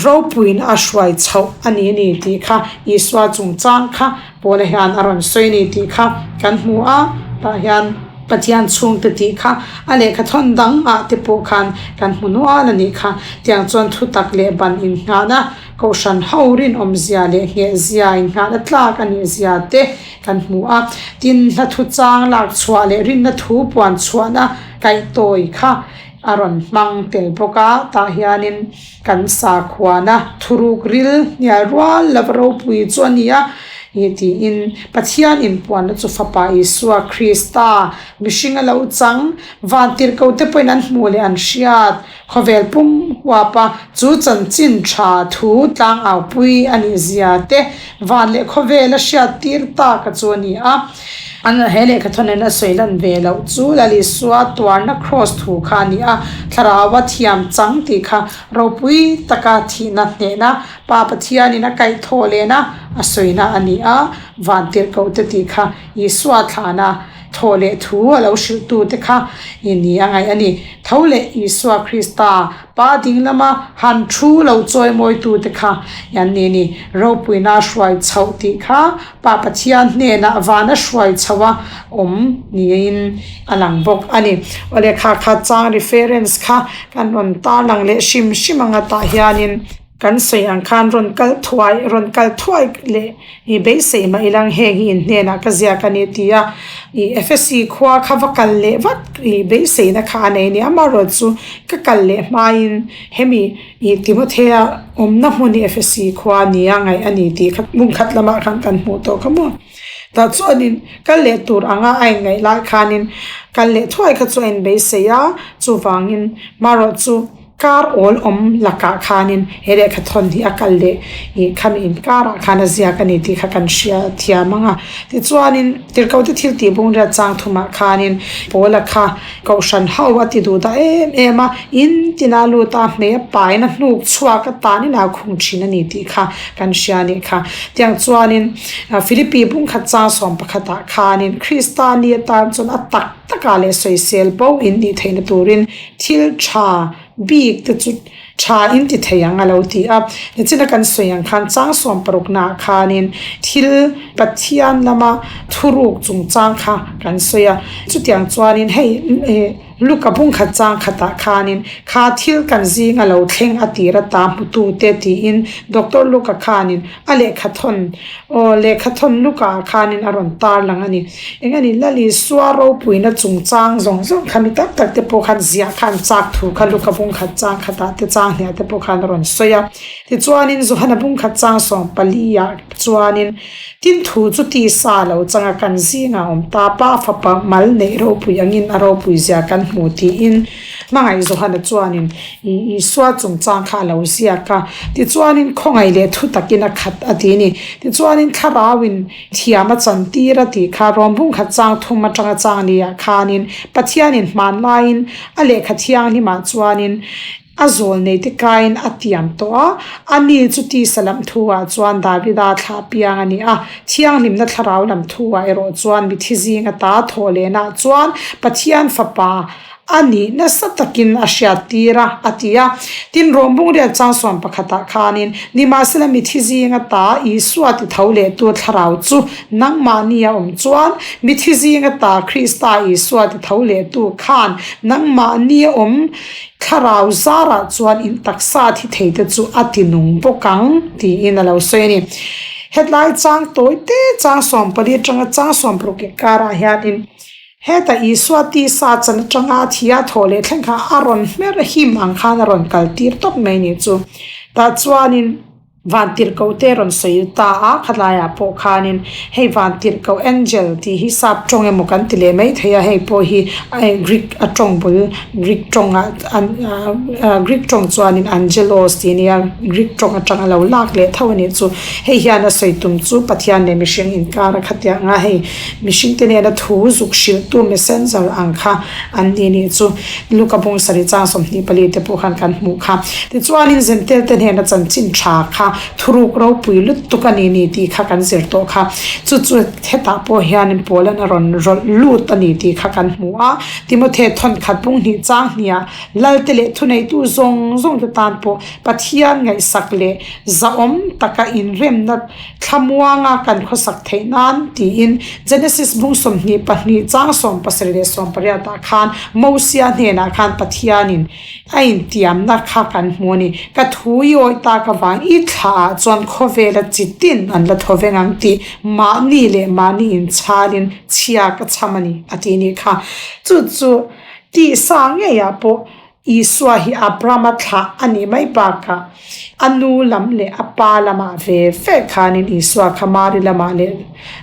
ropuiin a hruai chhoh a ni ni tih kha Isua chungchang kha Paula hian a rawn sawi ni tih kha kan hmu a, tah hian Pathian chhungte tih kha a lehkha thawn dang ah te pawh khan kan hmu nual a nih kha. Tiang chuan thutak leh ban innghahna Kohhran ho rinawmzia leh nghehzia innghahna tlak a nih zia te kan hmu a. Tin, hla thu chang lak chhuah leh rinna thu puan chhuahna kaihtawi kha a rawn hmang tel bawk a. Tah hianin kan sakhuana thuruk ril hnial rual lova ropui chu a ni a, ih tiin Pathian inpuanna chu Fapa Isua Krista mihring a lo chang vantirhkoh te pawhin an hmuh leh an hriat. Khawvel pum huapa chu chanchin tha thu tlangaupui a nih zia te van leh khawvel a hriat tir tak a chu a ni a. An he lehkha thawnin a sawi lan ve loh chu Lalisua tuarna kraws thu kha a ni a, Thlaraua thiam chang tih kha ropui taka thihna hnehna Pa Pathianin a kaihthawh lehna a sawina a ni a, Vantirhkohte tih kha Isua thlana Thaw leh thu a lo hrilhtute kha i ni a ngaih a ni. Tho leh Isua Krista, Pa ding lama han thu lo chawimawitute kha i an ni a ni. Ropuina hruai chhoh tih kha Pa Pathian hnenah vana hruai chhoh a awm niin a lang bawk a ni. Aw lehkha kha chang reference kha kan rawn tarlang leh hrim hrim anga tah hianin. Kan sawi ang khan rawn kal thuai, rawn kal thuai leh i beisei mah ilang heng hi in hnenah ka ziak a ni ti a, i Efesi khua kha va kal leh vat i beiseina kha a nei a ni. Amaherawh chu ka kal leh hmain hemi i Timothea awmna hmun hi Efesi khua nia ngaih a ni tih kha hmun khat lamah khan kan hmuh tawh kha maw. Tah chuanin kal leh tur anga a inngaih lai khanin kal leh thuai kha chu a inbeisei a, chuvangin marawh chu. Kar awl awm lakah khanin he lehkha thawn hi a kal leh ih khami inkarah khan a ziak a ni tih kha kan hria thiam ang a. Tichuanin Tirhkohte thil tih bung riat chang thumah khanin Paula kha Kohhran ho a ti duh dah em em a, in tina lut a hmei a pain a hnuk chhuak a tanin a khung thin a ni tih kha kan hria a nih kha. Tiang chuanin Philippi bungkhat chang 11ah khanin Krista ni atan chuan a tak takah leh sawisel bo in nih theihna turin Thil tha bik te chu tha in ti thei ang a lo ti a, nichina kan sawi ang khan chang 60 naah khanin thil Pathian lama thuruk chungchang kha kan sawi a, chutiang chuanin hei Luka bungkhat chang khatah khanin kha thil kan zinga lo thleng a tir ata hmutute tiin Doctor Luka khanin a lehkha thawn aw lehkha thawn Luka ah khanin a rawn tar lang a ni. Eng a ni Lal Isua ropuina chungchang zawng zawng kha mi tam tak te pawh khan ziah khan chak thu kha Luka bungkhat chang khatah te chang hniah te pawh khan a rawn sawi a. Tichuanin Johana bungkhat chang 14 ah chuanin tin thu chu tisa lo changa kan zingah awm ta pa fapa mal neih ropui angin a ropui zia kan hmu tiin hmangaih Johana chuanin Isua chungchang kha a lo ziak a, tichuanin khawngaih leh thu takin a khat a ti a ni. Tichuanin thlarauin thiam a chantir a tih kha Rom bungkhat chang thum atanga chang ni ah khanin Pathianin hmanlaiin a lehkha thianghlimah chuanin a zawl nei te kaiin a tiam tawh a, ani chu tisa lam thu ah chuan Davida thlah piang a ni a, thianghlimna thlarau lam thu ah erawh chuan mithi zinga ta thawh lehna chuan Pathian fapa. A nih nasa takin a hriattir a, a ti a. Tin, Rom Bungriat chang suam pakhatah khanin, Nimahsela mithi zinga ta Isua ti tho lehtu thlarau chu nangmahni a awm chuan, mithi zinga ta Krista Isua ti tho lehtu khan nangmahni a awm thlarau zarah chuan in taksa thi theite chu a ti nung bawk ang, tiin a lo sawi a ni. Hetlai chang tawite chang 14 atanga chang 60 inkarah hianin, Heta Isua tisa chan atanga thia thawh leh thleng kha a rawn hmer him ang khan a rawn kal tir tawp mai ni chu. Tah chuanin Vantirhkoh te rawn sawi ta a, khatlaiah pawh khanin hei Vantirhkoh angel tih hi sap tawng emaw kan ti leh mai thei a, hei pawh hi Greek a tawng bul Greek tawngah an Greek tawng chuanin angelos tih a nia, Greek tawng atanga lo lak leh tho a nih chu. Hei hian a sawi tum chu Pathian leh mihring inkar a khatiang a hei. Mihringte nena thu zuk hrilhtu messenger ang kha an ni nih chu Luka bung sarih chang 24 te pawh khan kan hmuh kha. Tichuanin Zentelte hnena chanchin tha kha thuruk ropui lutuk a ni ni tih kha kan zir tawh kha. Chu chu hetah pawh hianin Paulan a rawn rawlh lut a ni tih kha kan hmu a. Timothe thawnkhat bung hnih chang hniah Lalte leh thuneitu zawng zawng te tan pawh Pathian ngaihsak leh zahawm taka inremna Thlamuanga kan khawsak theih nan tiin Genesis bung 22 chang 17 leh 18 ah khan Mosia hnenah khan Pathianin a intiamna kha kan hmu a ni. Ka thu i awih tak avang i thla ah chuan khawvela chi tin an la thaw veng ang tih mahni leh mahni inchhalin chhia ka chham a ni a tih nih kha. Chu chu tihsa ngeiah pawh Isua hi Abrahama thlah a nih mai bakah a nu lam leh a pa lamah ve ve khanin Isua kha Mari lamah leh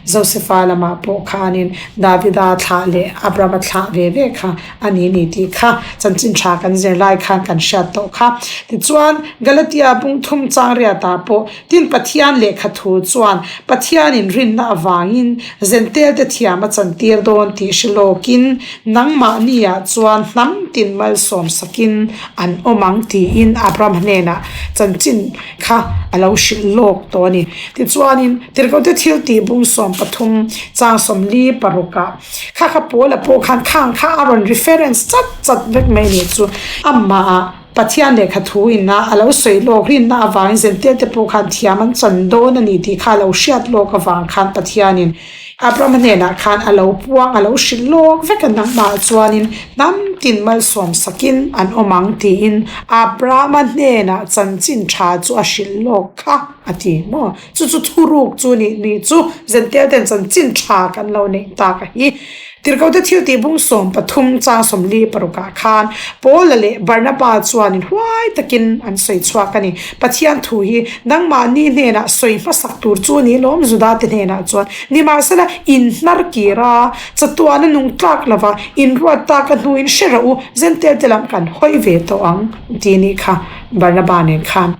Josefa lamah pawh khanin Davida thlah leh Abrahama thlah ve ve kha a ni ni tih kha chanchin tha kan zir lai khan kan hriat tawh kha. Tichuan, Galatia bung thum chang riatah pawh tin Pathian lehkha thu chuan Pathianin rinna avangin Zentelte thiam a chantir dawn tih hre lawkin Nangmahniah chuan hnam tin malsawm sakin an awm ang tiin Abraham hnenah chanchin kha a lo hrilh lawk tawh a ni. Tichuanin, Tirhkohte thil tih bung 13 chang 46 ah kha kha Paula pawh khan khang kha a rawn reference chat chat vek mai ni chu amahah Pathian lehkha thu ina a lo sawi lawk rinna avangin Zentilte pawh khan thiam an chan dawn a ni tih kha a lo hriat lawk avang khan Pathianin Abrahama hnenah khan a lo puang, a lo hrilh lawk vek a, nangmah chuanin hnam tin malsawm sakin an awm ang tiin Abrahama hnenah chanchin tha chu a hrilh lawk kha a ti maw? Chu chu thuruk chu nih nih chu Zentilte chanchin tha kan lo neih tak a hi. Tirhkohte thil tih bung 13 chang 46 ah khan Paula leh Barnaba chuanin huai takin an sawi chhuak a ni. Pathian thu hi nangmahni hnenah sawi hmasak tur chu ni lawm Judate hnenah chuan nimahsela in hnar kir a, chatuana nung tlak lova in ruat tak a hnuin hre rawh u, Zentelte lam kan hawi ve tawh ang ti nih kha Barnaba nen khan.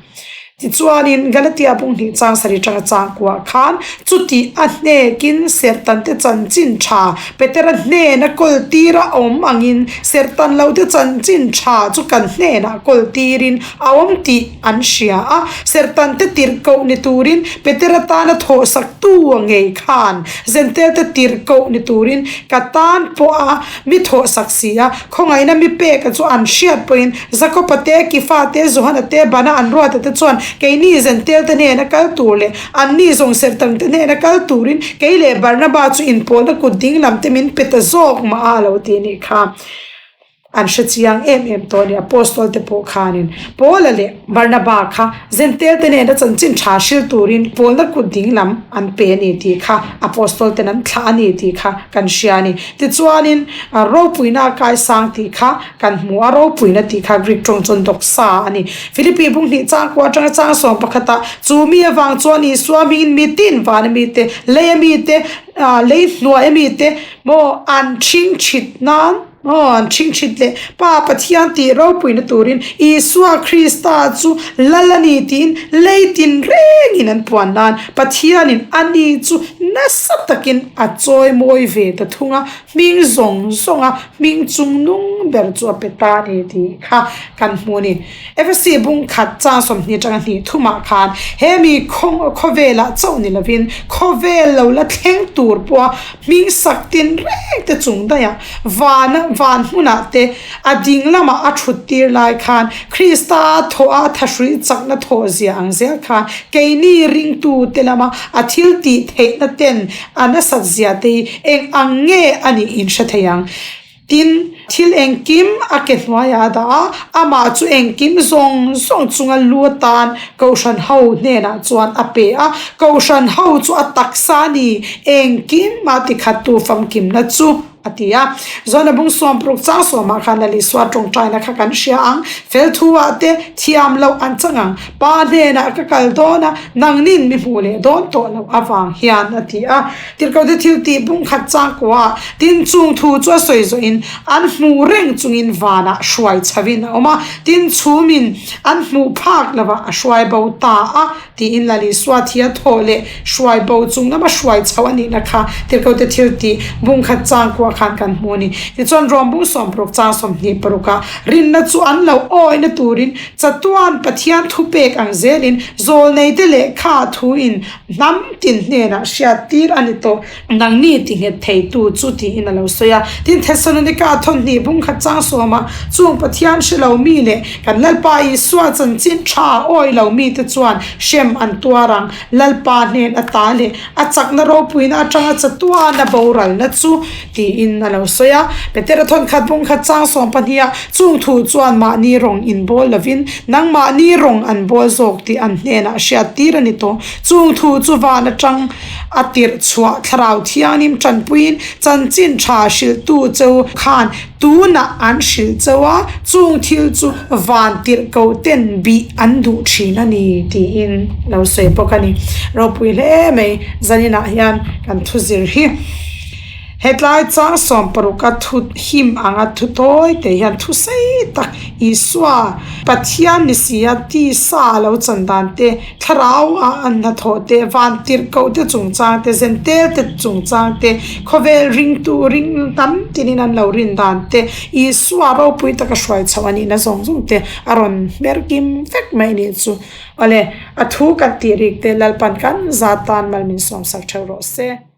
Tichuanin, Galatia bung hnih chang sarih tanga chang kuah khan chutih a hnekin Sertante chanchin tha Petera hnena kawl tir a awm angin Sertan lote chanchin tha chu kan hnenah kawl tirin a awm tih an hria a. Sertante tirhkoh ni turin Petera tana thawhsaktu ngei khan Zentelte tirhkoh ni turin ka tan pawha mi thawhsak si a, khawngaihna mi peka chu an hriat pawhin Jakoba te, Kifa te, Johana te, Bana an ruata te chuan keini Zentelte hnena kal tur leh anni zawng sertangte hnena kal turin kei leh Barnaba chu inpawlna kut ding lam te min pe ta zawk mah a lo ti nih kha. An hre chiang em em tawh a ni. Apostol te pawh khanin Paula leh Barnaba kha Zentelte nena chanchin tha hril turin pawlna kut ding lam an pe a ni tih kha Apostol ten an thlah a ni tih kha kan hria a ni. Tichuanin ropuina a kaisang tih kha kan hmu a, ropuina tih kha Greek tawng chuan doxa a ni. Philippi bung hnih chang kua atanga chang sawm pakhatah chu mi avang chuan Isua hmingin mitin vana mite, leia mite, lei hnuaia mite maw an chhingchhit nan, Aw, an chhingchhit leh Pa Pathian tih ropuina turin Isua Krista chu Lal a ni tiin lei tin rengin an puan nan Pathianin a ni chu nasa takin a chawi mawi ve ta thung a, hming zawng zawnga hming chung nung ber chu a pe ta a ni tih kha kan hmu a ni. Efesi bung khat chang 20 atanga hnih thumah khan he mi khawvelah chauh ni lovin khawvel lo la thleng tur pawha hming sak tin reng te chung daih a, vana. van hmunah te a ding lamah a thut tir lai khan Krista thawh a thahrui chakna thawh zia ang zel khan keini ringtu te lama a thil tih theihna ten a nasat zia te hi eng ang nge a nih in hre thei ang. Tin, thil engkim a ke hnuaiah a dah a, amah chu engkim zawng zawng chunga lu atan Kohhran ho hnenah chuan a pe a. Kohhran ho chu a taksa a ni, engkim a tikhattu famkimna chu a ti a. Zawhna bung sawmparuk chang sawmah khan Lal Isua tawngtaina kha kan hria ang, Fel thuah te thiam loh an chang ang, Pa hnenah ka kal dawn a, nangnin mi hmuh leh dawn tawh loh avang hian a ti a. Tirhkohte thil tih bung khat chang kuah tin chung thu chu a sawi zawhin an hmuh reng chungin vanah hruai chhovin a awm a, tin chhumin an hmuh phak lovah a hruai bo ta a tiin Lal Isua thi a thawh leh hruai bo chung lama hruai chho a nihna kha Tirhkohte thil tih bung khat chang kuah khan kan hmu a ni. Tichuan Rom bung 60 chang 26 ah rinna chu an lo awina turin chatuan Pathian thupek ang zelin zawlneite lehkha thuin Hnam tin hnenah hriat tir a ni tawh. Nangni ti nghet theitu chu tiin a lo sawi a. Tin, Thessalonika thawmhnih bung khat chang sawmah chung Pathian hre lo mi leh kan Lalpa Isua chanchin tha awi lo mite chuan hrem an tuar ang. Lalpa hnen ata leh a chakna ropuina atanga chatuana boralna chu tiin a lo sawi a. Petera thawnkhat bung khat chang 12 chung thu chuan mahni rawng inbawl lovin nangmahni rawng an bawl zawk tih an hnenah hriat tir a ni tawh. Chung thu chu van atang a tirh chhuah thlarau thianghlim tanpuiin chanchin tha hrilhtu cheu khan tunah an hrilh cheu a, chung thil chu van tirh ko ten bih an duh thin a ni tiin lo sawi bawk a ni. Ropui hle mai zaninah hian kan thu zir hi. Hetlai chang 60 a thu him anga thu tawi te hian thu sei tak Isua Pathian ni si a tisa a lo chan dan te, thlarau a an hnathawh te, van tirh koh te chungchang te, zentel te chungchang te, khawvel ringtu ring tam tinin an lo rin dan te, Isua ropui taka hruai chhoh a nihna zawng zawng te a rawn hmer kim vek mai nih chu. Awle, a thu kan tih rik te Lalpan kan za tan mal min sawmsak theuh rawh se.